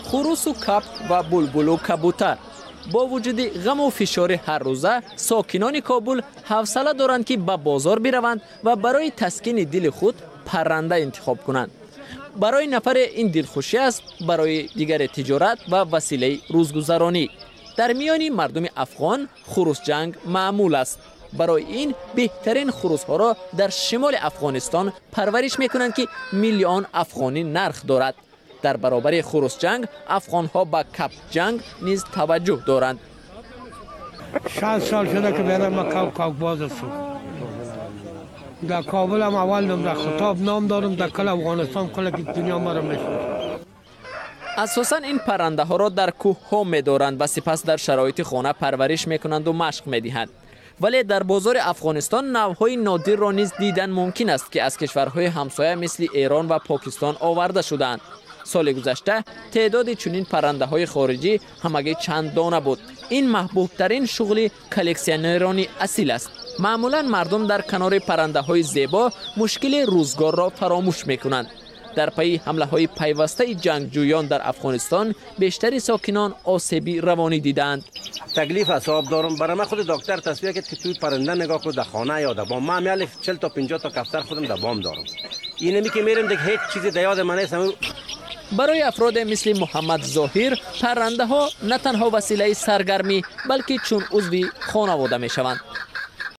Хурусу капк ва булбулу кабутар. Бо вуҷуди ғаму фишори ҳаррӯза, сокинони Кобул ҳавсала доранд, ки ба бозор бираванд ва барои таскини дили худ парранда интихоб кунанд. Барои нафаре ин дилхушӣ аст, барои дигаре тиҷорат ва василаи рӯзгузаронӣ. Дар миёни мардуми афғон хурусҷанг маъмул аст. Барои ин беҳтарин хурусҳоро дар шимоли Афғонистон парвариш мекунанд, ки миллион афғонӣ нарх дорад. Дар баробари хурусҷанг афғонҳо ба капкҷанг низ таваҷҷӯҳ доранд. 60 сол шуда ки берам, ма кавкбоз ҳастам. Дар Кобул هم اول در خطاب نام دارم، در کل افغانستان، کل دنیا مرا میشناسه. Асосан ин паррандаҳоро дар кӯҳҳо медоранд ва сипас дар шароити хона парвариш мекунанду машқ медиҳанд. Вале дар бозори Афғонистон навъҳои нодирро низ дидан мумкин аст, ки аз кишварҳои ҳамсоя, мисли Эрон ва Покистон, оварда шудаанд. Соли гузашта теъдоди чунин паррандаҳои хориҷӣ ҳамагӣ чанд дона буд. Ин маҳбубтарин шуғли коллексионерони асил аст. Маъмулан мардум дар канори паррандаҳои зебо мушкили рӯзгорро фаромӯш мекунанд. Дар пайи ҳамлаҳои пайвастаи ҷангҷӯён дар Афғонистон бештари сокинон осеби равонӣ дидаанд. تکلیف اعصاب دارم. برای من خود دکتر تصویر کرد که توی پرنده نگاه کن، در خانه یا در بام. من هم 40 تا 50 تا کفتر خودم در بام دارم. اینمی که میرم، دیگه هیچ چیزی در یاد من نیست. Барои афроде мисли Муҳаммад Зоҳир паррандаҳо на танҳо василаи саргармӣ, балки чун узви хонавода мешаванд.